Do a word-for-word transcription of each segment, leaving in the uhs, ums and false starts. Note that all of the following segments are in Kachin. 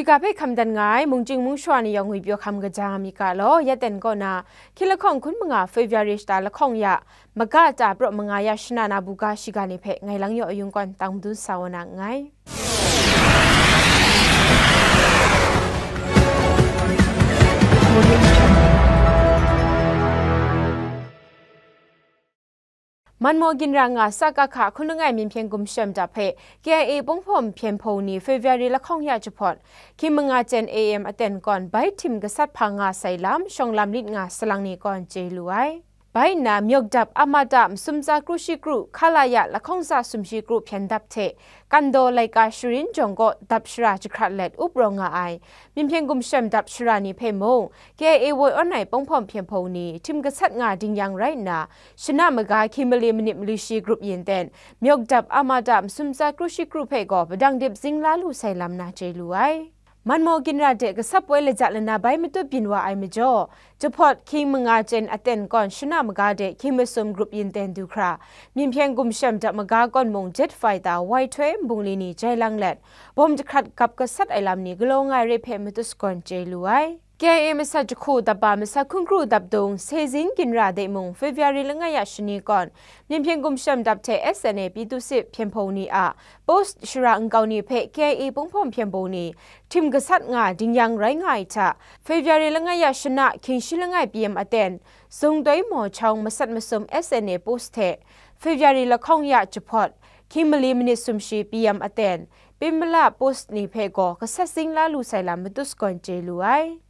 Ga hpe hkam dan nga ai mungchying mungshawa ni yawng ngwi pyaw hkam kaja nga mi ga law, ya ten kaw na, hkying lahkawng hkun manga February shata lahkawng ya, maga ta praw manga ya shana na buga shiga ni hpe ngai lang yaw ayung kawn tang madun sa wa na nngai. Manmaw ginra nga Sakakha hkun langai Myinhpyen Gumshem dap hpe K I A Punghpawm Hpyen Hpung ni February lahkawng ya jahpawt, hkying manga ten A M aten kawn bai htim gasat hpa nga sai lam shawng lam lit nga salang ni kawn chye lu ai. Bai nna, myawk dap Amata masum tsa kru shi kru, Khalaya lahkawng tsa sumshi kru hpyen dap hte, Kandaw laika sharin jawng kaw dap shara jahkrat let up rawng nga ai, Myinhpyen Gumshem dap shara ni hpe mung, K I A woi awn ai Punghpawm Hpyen Hpung ni htim gasat nga ding yang rai nna, shana maga hkying mali manit mali shi grup yin ten, myawk dap Amata masum tsa kru shi kru hpe gaw padang dip zing la lu sai lam na chye lu ai. Manmaw ginra de gasap woi laja lana bai matut byin wa ai majaw, jahpawt hkying manga ten aten kawn shana maga de hkying masum grup yin ten du hkra, Myinhpyen Gumshem dap maga kawn mung jet fighter woi htoi nbungli ni jai lang let, bawm jahkrat gap gasat ai lam ni galaw nga ai re hpe matut sagawn chye lu ai. K I A masat jahku dap ba masat hkun kru dap dung, Sezin ginra de mung February langai ya shani kawn, Myinhpyen Gumshem dap hte S N A Pyithusit Hpyen Hpung ni a post shara nkau ni hpe K I A Punghpawm Hpyen Hpung ni htim gasat nga ding yang rai nga ai hta, February langai ya shana hkying shi langai P M aten, Zungtoi Mawchawng masat masum S N A post hte, February lahkawng ya jahpawt, hkying mali manit sumshi P M aten, Pinmala post ni hpe gaw gasat zing la lu sai lam matut sagawn chye lu ai.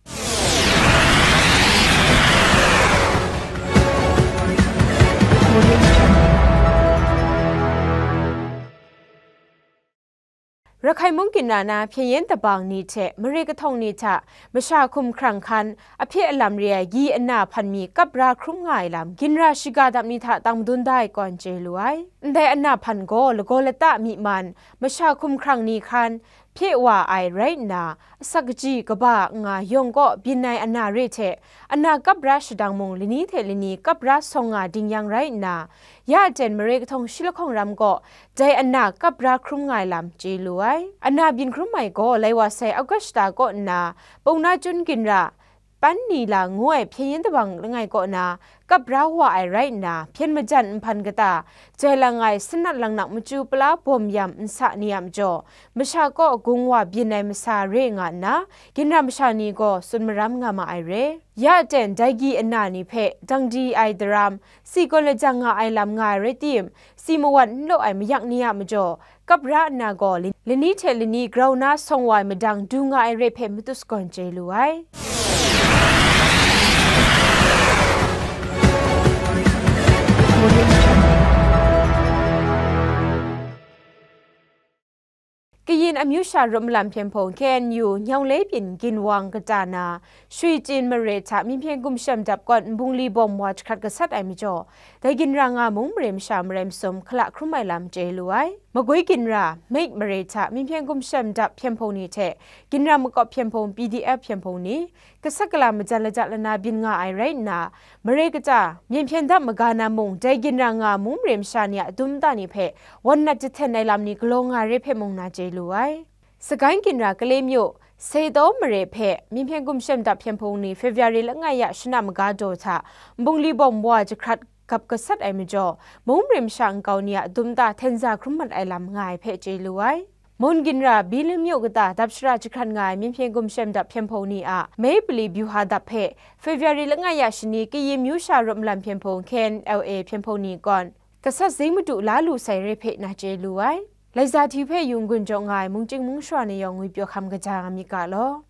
Rakhai mung ginra na hpyen yen dabang ni hte mare kahtawng ni hta masha hkum hkrang hkan ahpye alam re ai gyi ana hpan mi kap ra hkrum nga ai lam ginra shiga dap ni hta tang madun da ai kawn chye lu ai. Ndai ana hpan gaw lagaw lata myi man, masha hkum hkrang ni hkan hpye wa ai rai nna, asak kaji kaba nga yawng kaw byin ai ana re hte, ana kap ra shadang mung lani hte lani kap ra sawng nga ding yang rai nna, ya aten mare kahtawng shi lahkawng ram kaw dai ana kap ra hkrum nga ai lam chye lu ai. Ana byin hkrum ai gaw lai wa sai August shata kaw nna, Pawng na Chyun ginra, Pan Nila ngu ai hpyen yen dabang langai kaw na kap ra wa ai rai nna, hpyen majan nhpan kata, jai lang ai sanat langnak machyu pala bawm yam nsa ni a majaw, masha kaw gung wa byin ai masa re nga nna, ginra masha ni gaw tsun maram nga ma ai re. Ya aten dai gyi ana ni hpe dang di ai daram, si gawn lajang nga ai lam nga ai rai tim, si mawan n law ai mayak ni a majaw, kap ra nna gaw, lani hte lani grau na sawng wa ai madang du nga ai re hpe matut sagawn chye lu ai. Kayin amyu sha rup malam hpyen hpung K N U Nyawng Le byin ginwang kata na, Shwi Chyin mare hta Myinhpyen Gumshem dap kawn nbungli bawm wa jahkrat gasat ai majaw, dai ginra nga mung mare masha marai masum hkala hkrum ai lam chye lu ai. Magwi ginra, Mik mare hta Myinhpyen Gumshem dap hpyen hpung ni hte ginra makawp hpyen hpung P D F hpyen hpung ni, kasak kala majan lajak lana byin nga ai rai nna, mare kata, myen hpyen dap maga na mung, dai ginra nga mung mare masha ni a dum nta ni hpe wan nat jahten ai lam ni galaw nga ai re hpe mung na chye lu ai. Sagaing ginra Kale myu, Setaw mare hpe Myinhpyen Gumshem dap hpyen hpung ni February langai ya shana maga daw hta nbungli bawm wa jahkrat gap gasat ai majaw, mung mare masha nkau ni a dum nta hten za hkrum mat ai lam nga ai hpe chye lu ai. Mun ginra Bilim myu kata dap shara jahkrat nga ai Myinhpyen Gumshem dap hpyen hpung ni a Mei pali byuha dap hpe February langai ya shani Kayin myu sha rup malam hpyen hpung K N L A hpyen hpung ni kawn gasat zing madu la lu sai re hpe na chye lu ai. Laiza hti hpe yung gun jaw nga ai mungchying mungshawa ni yawng ngwi pyaw hkam kaja nga mi ga law.